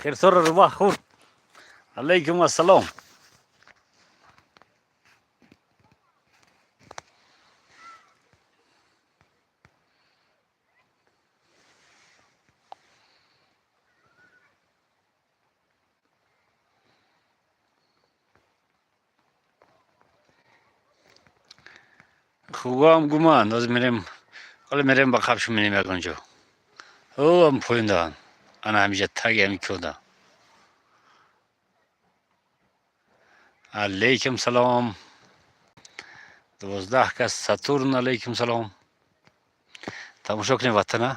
Хирсоро рӯбоҳ хӯрд. Алайкум ассалом. Хугам гуман, ҳозир мерем, ҳоло мерем, ба қабшу мерем ягон ҷо. Ам поиндаан. Ана ҳамиҷа таги ҳами кӯда. Алейкум салом. 12 кас. Сатурн, алейкум салом. Тамошо кунем ватана.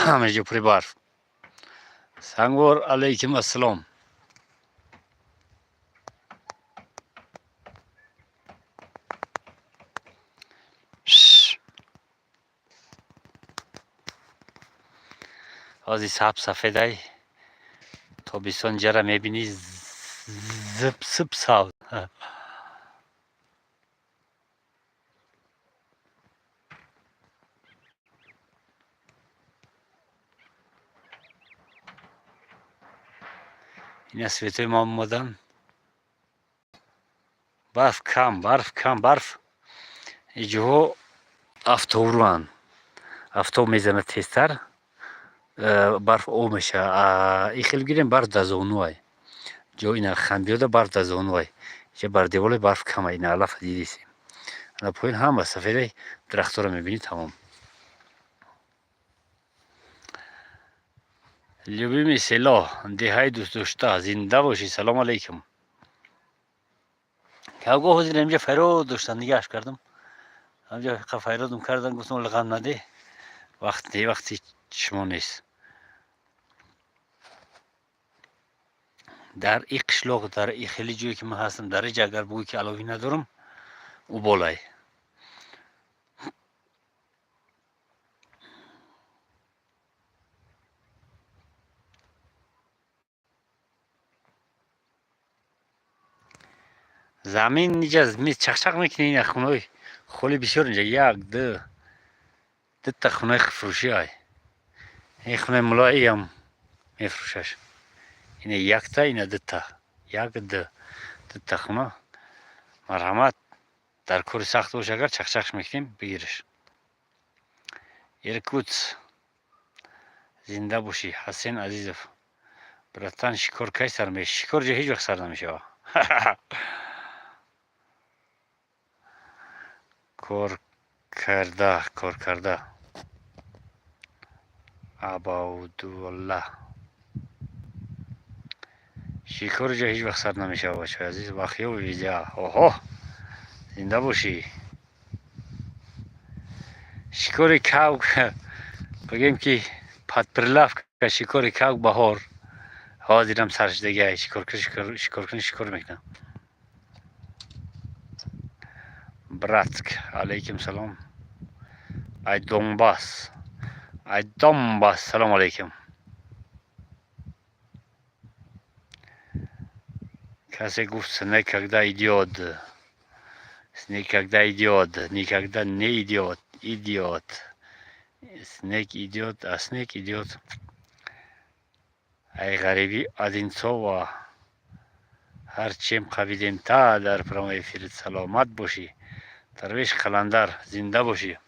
Ҳамаҷо пури барф. Сангвор, алейкум ассалом. Ҳозир саб сафедай, тобистон ҷара мебинӣ, зипсип сабз. Ина светои мо омадан. Барф кам, барф кам, барф. Иҷоҳо афтобрӯанд, афтоб мезанад, тезтар барф об мешавад. И хел гирем, барф дар зонуай ҷо, ина Ханбиёда барф дар зонуай, иҷа бар деволе барф кама. Ина алафа дидисем, ана поин ҳама сафедай, дарахтҳоро мебинӣ, тамом. Любимый село, деҳаи дӯстдошта, зинда бошӣ, салом алейкум. Кавго ҳозир инҷа файрод доштан, нигаҳш кардам, ҳамҷа файродам кардан, гуфтам, лағам наде, вақт вақти шумо нест. Дар и қишлоқ, дар и хеле ҷое ки ман ҳастам, дар иҷа агар бугӯй ки аловӣ надорам, ӯ болай. Замин иҷа чақчақ мекунӣ. Ина хонаҳои холи бисёр инҷа, як, ду, дута хонаи фурӯшӣ ай. Ин хонаи мулоиам мефурӯшаш. Ина якта, ина дута, як, ду, дута хона. Марҳамат, дар кори сахт бош, агар чақчақш мекунем, бигираш. Иркутск, зинда бошӣ. Ҳасен Азизов, братан, шикор кай сар мешавад? Шикор ҷо ҳеҷ вақт сар намешавад. Кор карда, кор карда. Абаудулла, шикори ҷо ҳеҷ вақт сар намешавад, бачаҳои азиз. Вахёви визя, оҳо, зинда бошӣ. Шикори кавк, бигем ки под прилавка, шикори кавк баҳор ҳозирам сар шудагиай. Шикор кунӣ, шикор мекунам. Братск, алейкум салом. Ай Донбасс, ай Донбасс, салом алейкум. Касе гуфт: «Снег когда идёт?» Снег когда идёт? Никогда не идёт, идёт. Снег идёт, а снег идёт. Ай ғарибӣ Одинцова, ҳарчем қабидем та дар прямой эфир, саломат бошӣ. Дарвеш Қаландар, зинда бошӣ.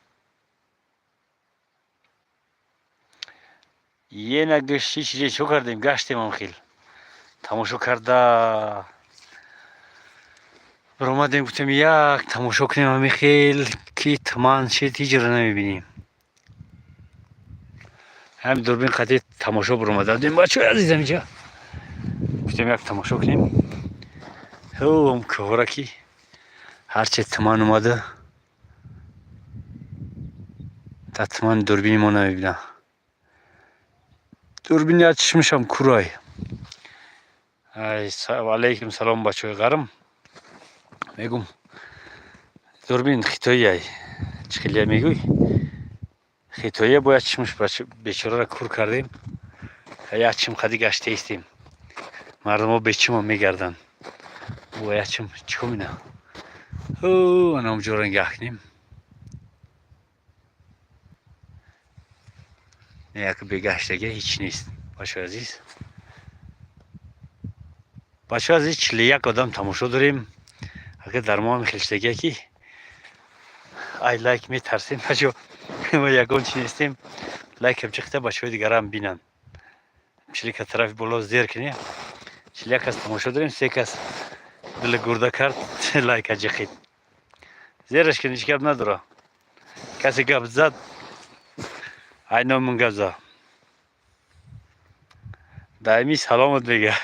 Ена гашти чизе чо кардем, гаштем, ам хел тамошо карда баромадем, гуфтем, як тамошо кунем, ҳами хел ки туман шид, ҳеҷро намебинем. Ҳами дурбин қатъи тамошо баромада будем, бачаҳои азиз, ҳаминҷа гуфтем, як тамошо кунем ҳум кӯҳора, ки ҳарче туман омада, дар тумани дурбини мо намебинам. Дурбини як чишмашам курай. Алейкум салом, бачаҳои ғарм. Мегум, дурбин хитоияй, чӣ хелия мегӯй, хитоия бояд чишмаш бечораро кур кардем. Як чим қади гаштаистем, мардумо бечима мегарданд, як чим чикор мина. Ана ҳамҷоро нигаҳ кунем. Як бегаштага ҳеч нест. Бачаҳои азиз, бачаҳои азиз, 41 одам тамошо дорем. Агар дар мо ҳам хелштагия, ки ай лайк метарсем, бачо, мо ягон чи нестем. Лайкам чихта, бачаҳои дигарам бинанд. Чилика тарафи боло зер кунем. 41 кас тамошо дорем, се кас дили гурда кард, лайка ҷиқид. Зераш ки ҳеч гап надора. Касе гап зад, айномун гап зад. Даимӣ саломат мега.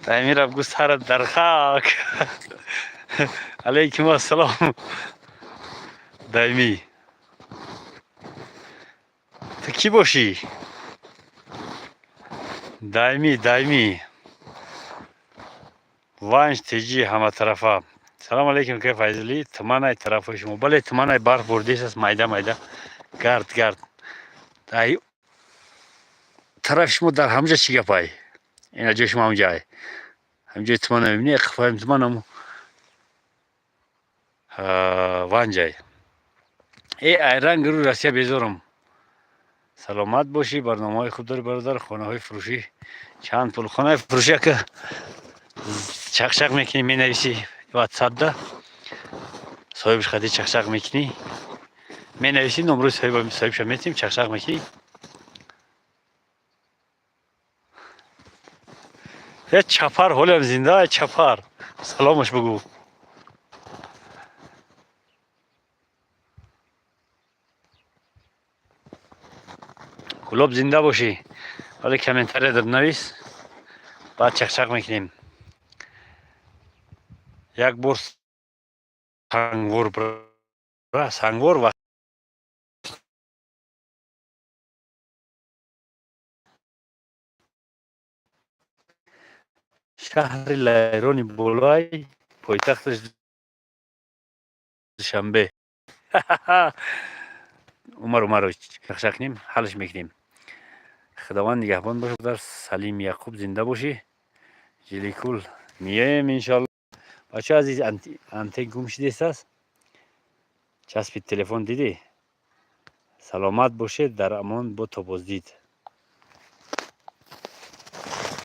Даимира бгу, сарат дар хак. Алейкум ассалом. Даимӣ. Ту кӣ бошӣ? Даимӣ, даимӣ. Ванҷ теҷи ҳаматарафа. Салом алейкум, ка Файзалӣ. Туманай тарафҳои шумо. Бале, туманай, барф бурдест аст, майда майда. Гард гард. Ай тарафи шумо дар ҳамҷа чӣ гапай? Ина ҷои шумо ҳамҷай. Ҳамҷои тумана мебинӣ, қифоям туманам ванҷай. Э, айранг рӯ Россия безорам. Саломат бошӣ, барномаҳои хуб дорӣ, бародар. Хонаҳои фурӯшӣ чанд пул? Хонаи фурӯшӣ, ака, чақчақ мекунӣ, менависӣ ватсапда, соҳибш хади чақчақ мекунӣ, менависӣ, номрои соҳибша метиҳем, чақчақ мекунӣ. Я чапар ҳолиам зинда, чапар. Саломаш бугӯ. Гулоб, зинда бошӣ. Ҳоле комментария навис, баъд чақчақ мекунем. Як бор Сангвор, Сангвор ва шаҳри Лайрони Болоай, пойтахташ Душанбе. Умар Умарович, чақчақ кунем, ҳаллаш мекунем. Худованд нигаҳбон бошад. Дар Салим Яқуб, зинда бошӣ. Жиликул меоем, иншоалло. Бачаҳо азиз, антен гум шудест, часпи телефон, дидӣ? Саломат бошед, дар амон бо то боздид.